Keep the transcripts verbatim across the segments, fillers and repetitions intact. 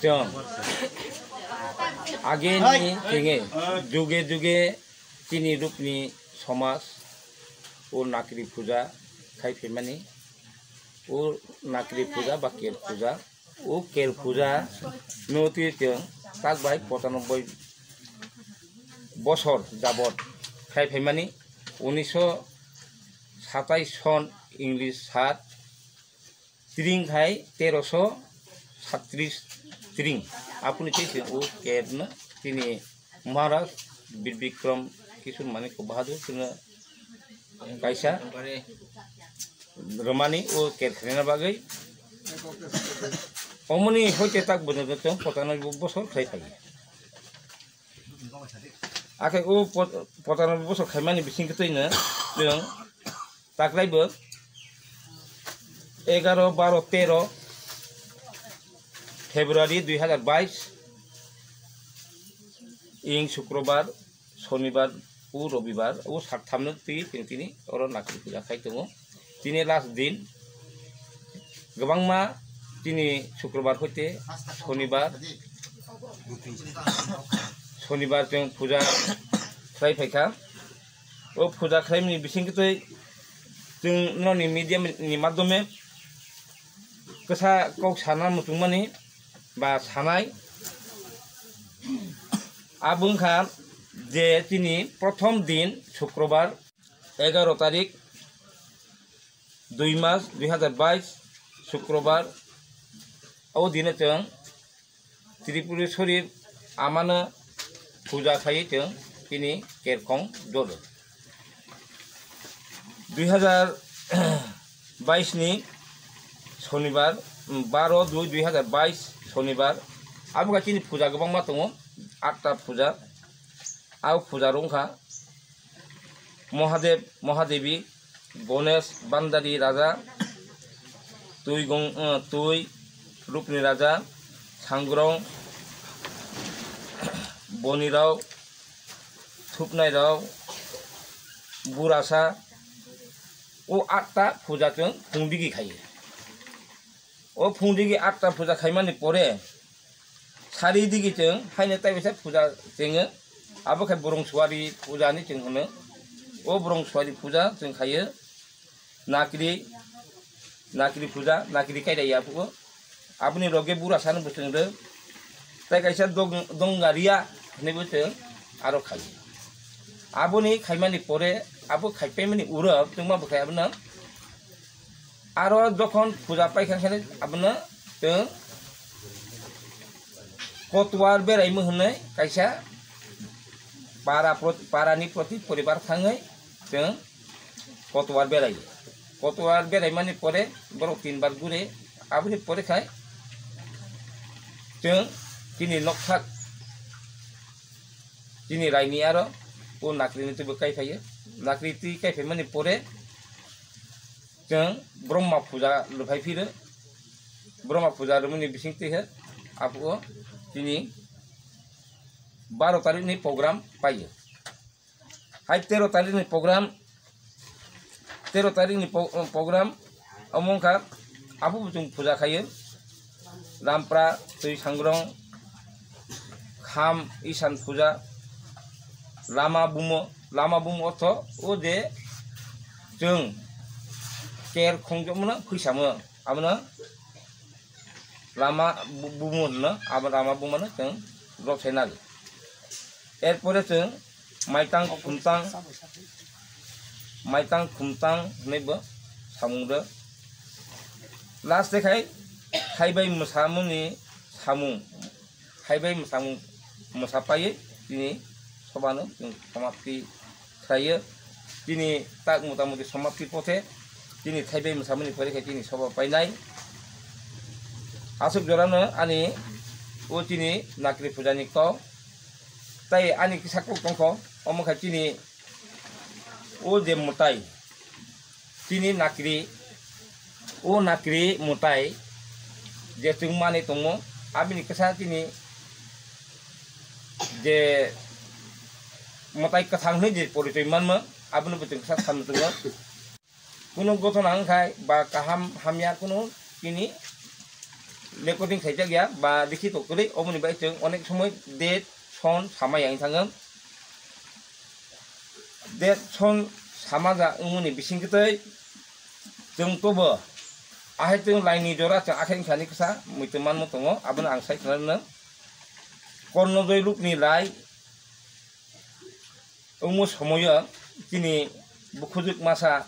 Chwng ageni thwngwi juge juge chini rukni somaj o nakri puja khai phaimani, o nakri puja ba ker puja, o ker puja no twi chwng tak bai pochanoboi bosor jabot khai phaimani, unisho satais son English sat, tring hai teroso satris tring. Apuni tei se o ker no tini Maharaj Bir Bikram Kishore Manik Bahadur tini kaisa romani o ker khlaina bagwi omoni hoite tak bono chwng pochanoboi bosor khlai phai. Akhe o po-, pochanoboi bosor khaimani bisingtwi no chwng taklaibo egaro, baro, tero February dui hazar bais ing Sukrobar, Sonibar, o Robibar, o sakthamno twi chwng tini oro nakri puja khai tongo. Tini last din, kwbangma tini Sukrobar hoite Sonibar, Sonibar chwng puja khlai phaikha. O puja khlaimani bisingtwi chwng noni media ni madhyome kwsa kok sana muchungmani ba sanai. Abo wngkha je chini prothom din Sukrobar, egaro tarik, dui mas dui hazar bais, Sukrobar. O dino chwng Tripureswari amano puja khlaiwi chwng tini kerkong jodo. Dui hazar bais ni Sonibar, baro dui dui hazar bais Sonibar. Abo khe chini puja kwbangma tongo, atta puja. Abo puja rok wngkha Mahadev, Mahadevi, Ganesh, Bandari Raja, Twi gong, eh, Twi, Rupni Raja, Sangrong, Bonirao, Thupnairao, Burasa, o atta puja chwng phungdigi khaio. O phungdigi atta puja khaimani pore, sari digi chwng haino tai bisa puja chengo. Abo khai Borong Suari puja ni chwng hwno. O Borong Suari puja chwng khaio. Nakri, nakri puja, nakri kaida ya phugo. Aboni loge Burasa no bo chwng rw. Tai kaisa dong-, Dongariya hinwi bo chwng aro khaio. Aboni khaimani pore, abo khaipaimani uro chwngma bo khai abono. Aro jokhon puja paikha khe abono chwng Kotuar beraimo hwnwi kaisa para prot-, parani proti poribar thangwi chwng Kotuar berai. Kotuar beraimani pore borok tinbar gure, aboni pore khai chwng chini nokthak chini raini aro o nakrini twibo kai phaio. Nakri twi kai phaimani pore chwng Brahma puja lwphai phiro. Brahma puja rwmani bisingtwi khe abo chini baro tarikni program paio. Hai tero tarikni program, tero tarikni po-, program omo wngkha abo bo chwng puja khaio. Rampra, Twi Sangrong, Kham, Isan puja, Lama bumo, Lama bumo ortho o je chwng ker khongjokmano phuisamo, abono lama bu-, bumo hwno, abo lama bumano chwng rok sai nai. Erpore chwng maitang khumtang, maitang khumtang hinwi bo samung rw. Last de khai haibai mwsamungni samung, haibai mwsamung mwsa paiwi tini sobano chwng samapti khlaio. Tini tak motamuti samapti pothe tini thaibai mwsamani pore khe tini soba painai. Aswk jorano ani o tini nakri pujani kok. Tai ani kisa kok tongkho, omo khe tini o je mwtai, tini nakri, o nakri mwtai je chwng manwi tongmo, abini kisa tini je mwtai kwthang hwnwi je porichoi manma, abono bo chwng kisa samno tongo. Kunu gothona wngkhai ba kaham hamya kunu tini recording khaijak ya ba likhito kwrwi, oboni bai chwng onek somoi date son sama ya wng thangw. Date son sama ja wngmani bising kwtwi chwng tobo ahai chwng laini jora chwng akhai wngkha ni kwsa muitu manmo tongo, abono ang sai khna rwno. Kornojoi lukni lai wngmo somoyo chini bukhujwk masa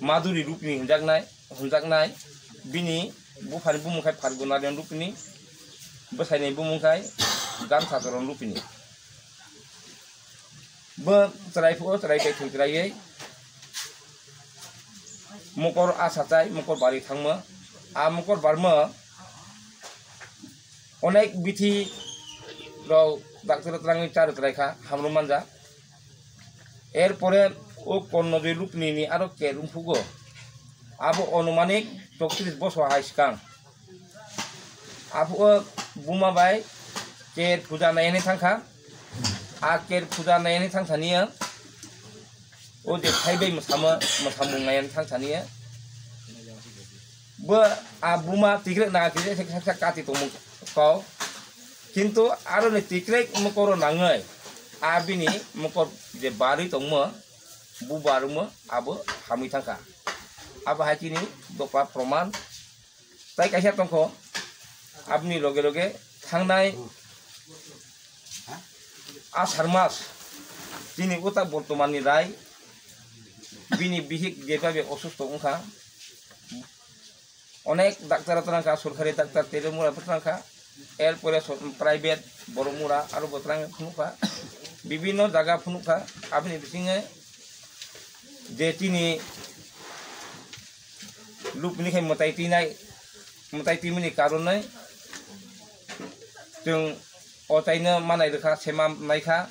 Maduri Rupini hinjaknai, hinjaknai bini buphani bumung khai Phargunarion Rupini, bwsaini bumung khai Gansacharon Rupini. Bo chwrai phuo, chwrai bai thwi chwraiwi mokor asa chai mokor bari thangmo. A mokor barmo onek bithi rok doctor twrangwi cha rwtrai kha, hamrw manja. Erpore o Kornojoi Lupni ni aro ker wngphugo. Abo onumanik chowtris bosor hai swkang. Abo o buma bai ker puja naiyani thangkha. A ker puja naiyani thangthaniya o je thaibai mwsamo, mwsamung naiyani thangthaniya. Bo a buma tikrek na khe sak sak kati tongmung kau. Kintu aro ni tikrek mokoro nangwi a bini mokor je barwi tongmo, bu barwmo abo hamwi thangkha. Abo hai chini dopa proman. Tai kaisa tongkho, aboni loge loge thangnai asar mas chini uta bortomanni rai bini bihik jebabe osusto wngkha. Onek daktar twrangkha, sorkari daktar Teremura twrangkha, erpore so-, private Boromura aro bo twrang phunukha, bibinno jaga phunukha. Aboni bisingo je chini lupni khai mwtai twinai, mwtai twimani karonwi chwng o taino manai rwkha, sema naikha,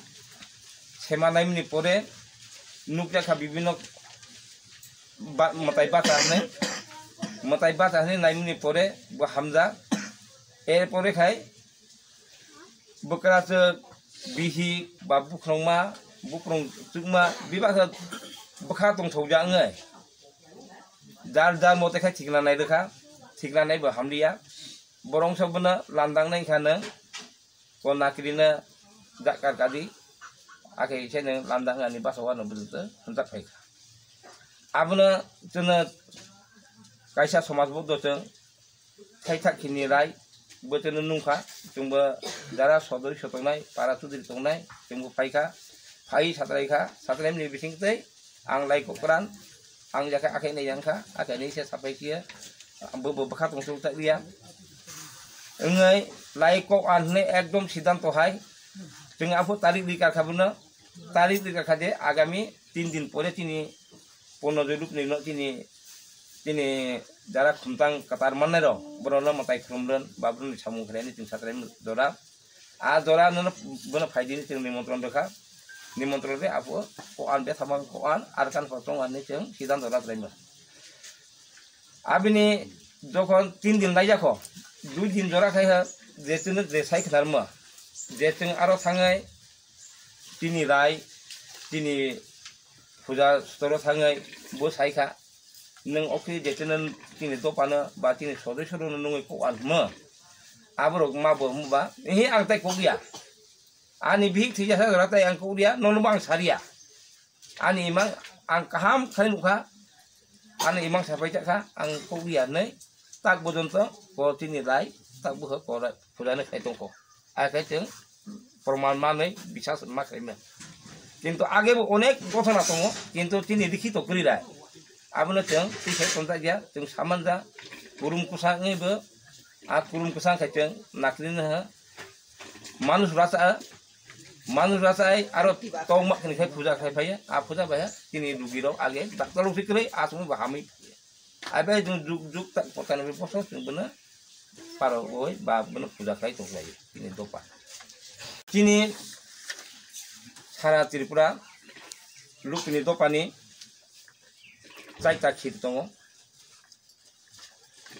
sema naimani pore nukjakha bibinno ba-, mwtai bacha hwnwi, mwtai bacha hwnwi naimani pore bo hamjak. Erpore khai bwkrachwk, bihik ba bukrongma, bukrong chukma bebakhe bwkha tongthokjak wngwi jar jar mote khai thikna nai rwkha, thikna nai bo hamliya. Borok wngsa bono landang nai kha nwng, ko nakrino jakkar kadi, akhe khe nwng landang ani basa wano bwdwtw hwnjak phai kha. Abono chwngno kaisa somaj boddo chwng thaithak khini rai, bo chwngno nungkha, chwngbo jara sodoi so tongnai, para chudri tongnai, chwngbo phaikha, phai satrai kha, satraimni bising tei ang lai kokran, ang jakha akhai nai yang kha, akhai nai se sapai khiya, bo bo bwkha tong chuk ta riya. Wngwi lai kok an hwnwi ekdom siddhanto hai, chwng aphuru tarik rikar kha bono, tarik rikar kha je agami tin din pore chini Pono joi lupni no chini, chini jara khumtang kwtar mannai rok, borok no mwtai khulum rwn, ba borok ni samung khlai ni chwng satrai jora. A jora no, bono phai di ni chwng nimontron rwkha, nimontron rwi abo ko an betha mang ko an, ar kan ko tong ani chwng siddhanto rw lai ma. Abini jokhon tin din lai jakho, dui din jora khai ha, je chwng je sai khnar ma, je chwng aro thangai, tini rai, tini puja store thangai, bo sai kha, nwng okhe je chwng tini dopano ba tini sodoi soro no nungwi kok an hmo, aborok ma bo hmo ba, ehe ang tai kok ya, ani bihik thwi jasa jora tai ang kok ya, nono bo ang sariya. Ani imang ang kaham khai nukha, ani imang sapai kha, ang kok ya nei, tak bojonto ko tini rai, tak bo ko rai, puja ni khai tongko. Ai khai chwng proman manwi bisas ma khai ma. Kintu age bo onek gothona tongo, kintu tini likhito kwrwi rai. Abono chwng twi khai tonjak ya, chwng saman ja, kurum kwsa wngwi bo, a kurum kwsa khai chwng nakli no ha, Manus rasa, manus rasa ai aro tong mak ni khai puja khai phai, a puja bai ha, tini rugi rok age, doctor rok si kwrwi, asung bo hamwi. Ai bai jung juk juk tak pota ni boso sung bono paro oi ba bono puja khai tong lai, tini dopa. Tini sara Tripura luk ni dopa ni chaita khir tongo.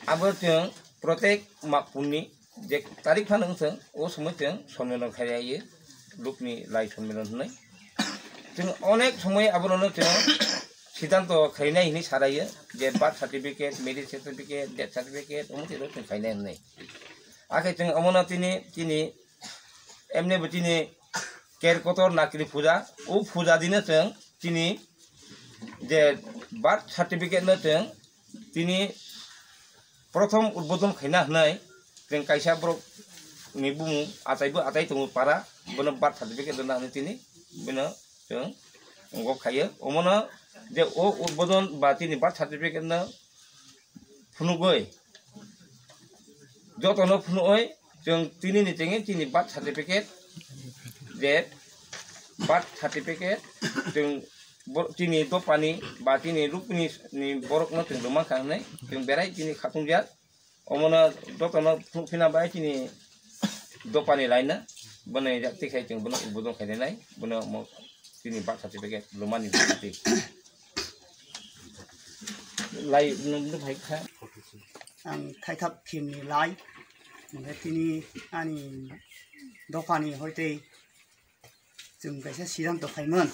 Abo chwng protek ma punni je tarik phano wng thung, o somoi chwng sonmiron khai ya ye, lukni lai sonmiron hwnwi. Chwng onek somoi abono chwng Siddhanto khainai hinwi saraio je birth certificate, marriage certificate, death certificate, omo twi rok chwng khainai hinwi. Akhe chwng omono tini, tini, emne bo tini Ker Kotor Nakri puja, o puja dino chwng tini je birth certificate no chwng tini prothom udbodon khaina hinwi chwng kaisa borok ni bumung achaibo achai tongo para, bono birth certificate rwna hinwi tini bino chwng wngkok khaio. Omono je o udbodon ba tini birth certificate no phunugwi, jotono phunugwi chwng tini ni chwngwi chini birth certificate, je birth certificate chwng bo-, chini dopani ba chini rukni ni borokno chwng rwma kha hinwi chwng berai chini khatungjak. Omono jotono phunuk phina bai chini dopani laina, bono jak tikhe chwng bono ubodo khainai, bono mo chini birth certificate lumani twi. Lai nung nung hai kha. Ang thaithak khimni lai, hingkhe tini ani dophani hoitei chwng kaisa siddhanto khaimon.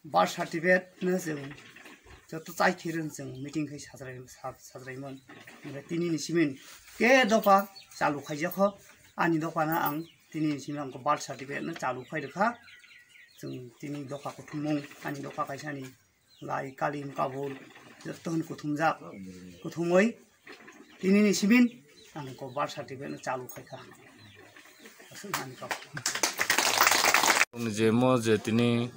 Birth certificate no chwng joto chai thirun chwng meeting khai sajrai, sa-, sajraimon. Hingkhe tini ni simin ke dopha chalu khaijak kho, ani dopha no ang tini ni simin ang birth certificate no chalu khai rwkha. Chwng tini dopha kuthumung, ani dopha kaisa ni lai kalim kabul joto hwn kuthumjak, kuthumoi tini ni simin ang ko birth certificate no chalu khai kha. Aswk nani kok. Ni je mo je tini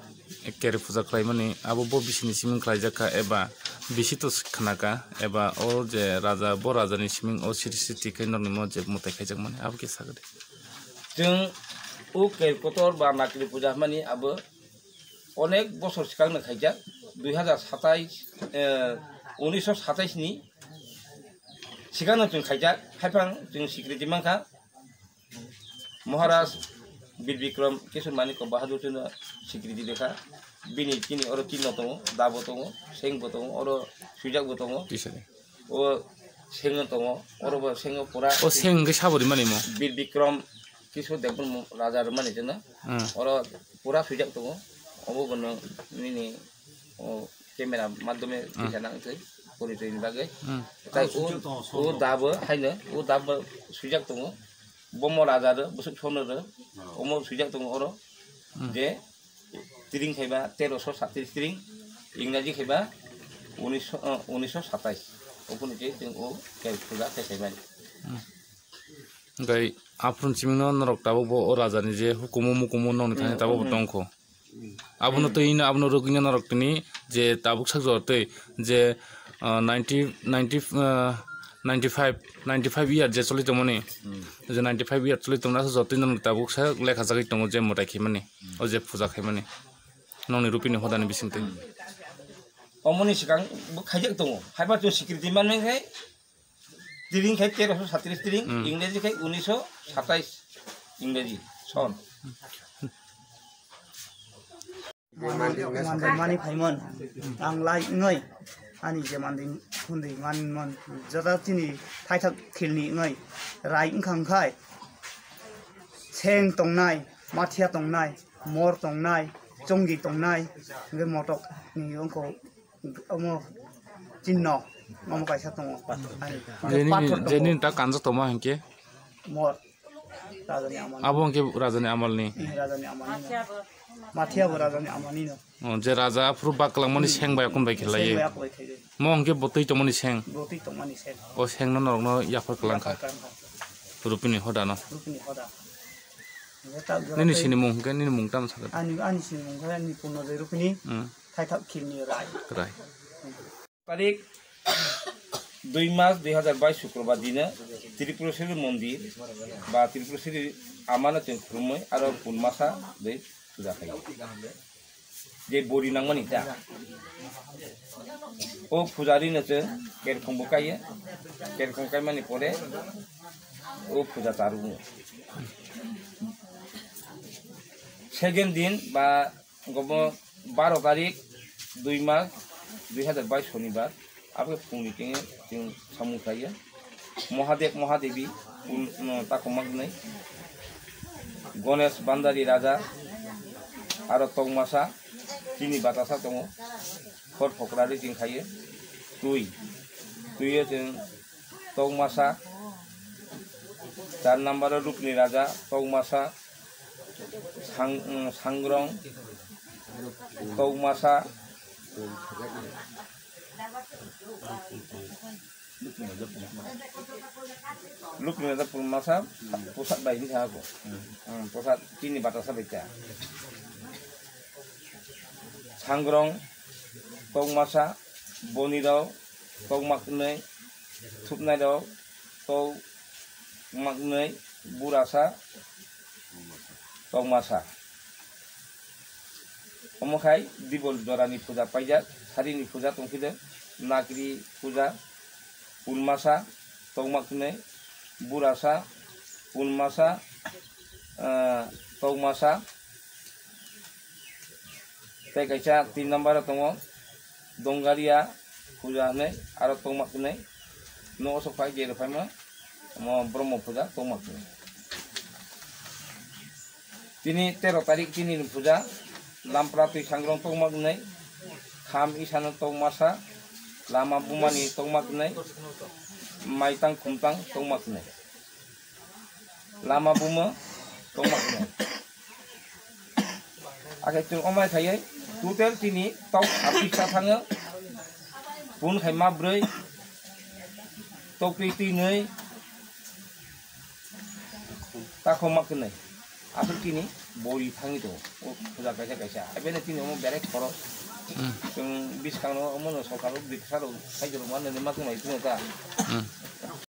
Ker puja khlaimani abo bo bisi ni simin khlaijak kha eba bisi to khna kha eba o je raja bo raja ni simin o siri siri khai norni mo je mwtai khaijak mani abo khe sakha de. Chwng o Ker Kotor ba Nakri puja hwnmani abo onek bosor swkang no khaijak, dui hazar satais, eh, unisho satais ni swkang no chwng khaijak, haiphang chwng sikriti mankha Maharaj Bir Bikram Kishore Manikya Bahadur chwngno sikriti dekha, bini chini oro chinno tongo, dabo tongo, sengbo tongo, oro swijak bo tongo. Tisani. O sengno tongo, oro bo sengo pura. O seng hwnkhe sabo rimani mo? Bir Bikram Kishore Debbarma raja rwmani chwngno. Hmm. Oro pura swijak tongo. Obo bono nini o camera madhyome Hmm. tisa nang twi porichoi ni bagwi. Hmm. Tai o, o dabo haino, o dabo swijak tongo. Bomo raja rw, bwswk sono rw, omo swijak tongo oro. Hmm. Je tring khaiba terosho satris tring, Ingreji khaiba unisho, eh, unisho satais. Ophuni je chwng o kel puja khai khaimani. Hmm. Hwnkhe aphuru chimino norok tabuk bo o raja ni je hukumu mukumu nokni thani tabuk bo tongkho. Abono twi hino abono rwgwino norok tini je tabuk sak jor twi je, ah, ninety, ninety, ah, ninety five, ninety five year je choli tongmani. Je ninety five year choli tongmani aswk jotwi norok tabuk sak lekha jagwi tongo je mwtai khaimani, o je puja khaimani. Nokni rupini hodani bisingtwi. Omoni swkang bo khaijak tongo. Haiba chwng sikriti manwi khai Tring khai terosho satris tring, Hmm. Ingreji khai unisho satais Ingreji son. Mandi mani phaimon, ang lai wngwi ani je mandi hundi manmon, jora chini thaithak khilni wngwi rai wngkha wngkhai seng tongnai, mathia tongnai, mor tongnai, chongi tongnai, hwnkhe motok ni wngkho. Omo chinno, omo kaisa tongo. Ani, Jeni, pathor tongo. Jeni ta kanjak tongma hinkhe? Mor. Rajani amal. Abo hinkhe rajani amalni. Ih, rajani amalni. Mathiya bo rajani amalni no. Oh, je raja aphuru bak kwlangmani seng bai akun bai khe laio. Seng bai akun bai khe. Mo hinkhe botwi tongmani seng. Botwi tongmani seng. O seng no norok no yaphar kwlang kha. Yaphar kwlang kha. Rupini hoda no. Rupini hoda. Nini sini mung hinkhe nini mung tamo sakha? Ani, ani sini mung khe ani Purnojoy Rupini. Hmm. Thaithak khilni rai. Rai. Tarik dui March dui hazar bais Sukrobar dino Tripureshwari mondir ba Tripureshwari amano chwng khulumwi aro pun masa dei puja khaio. Je bori nangmani ta. O pujari no chwng kerkhong bo kaiyo. Kerkhong kaimani pore o puja charwkno. Second din ba Gobo baro tarik dui March dui hazar bais Sonibar, abo phungni tenge chwng samung khlaiya. Mahadev Mahadevi un-, no, takhuk maknwi. Ganesh Bandari Raja, aro Tokmasa, chini batasa tongo. Khor phokrari ching khayo twi. Twi o chwng tokmasa. Char number o Rupni Raja tokmasa. Sang-, mm, Sangrong tokmasa. Lukni Raja Purmasa, pusat bai ni sa ko. Hmm, pusat chini batasa bai ta. Sangrong, tokmasa, bonirok, tokmaknwi, thupnairok, tokmaknwi, burasa, tokmasa. Omo khai dibol jorani puja paijak, sarini puja tongkhe de, nakri puja, punmasa, tokmaknwi, burasa, punmasa, ah, tokmasa, tei kaisa tin number o tongo, Dongaria puja hinwi aro tongma hinwi nogo sok phai, jero phaima omo Brahma puja tongma hinwi. Tini tero tarik tini ni puja, lampra twi sangrong tongma hinwi, kham isano tongmasa, lama bumani tongma hinwi, maitang khumtang tongma hinwi. Lama bumo tongma hinwi. Akhe chwng omai khaiwi total tini tok sabis ta thango. Pun khai ma bwrwi, tok twi twi nwi, takhok ma kwnwi. Aswk tini bori thangwi tongo. O puja kaisa kaisa. Abeno tini omo berai khoro. Hmm. Chwng bwskango omono sorkaro bwsarok khaijwk rwma nwnwi ma tongnai tini ta. Hmm.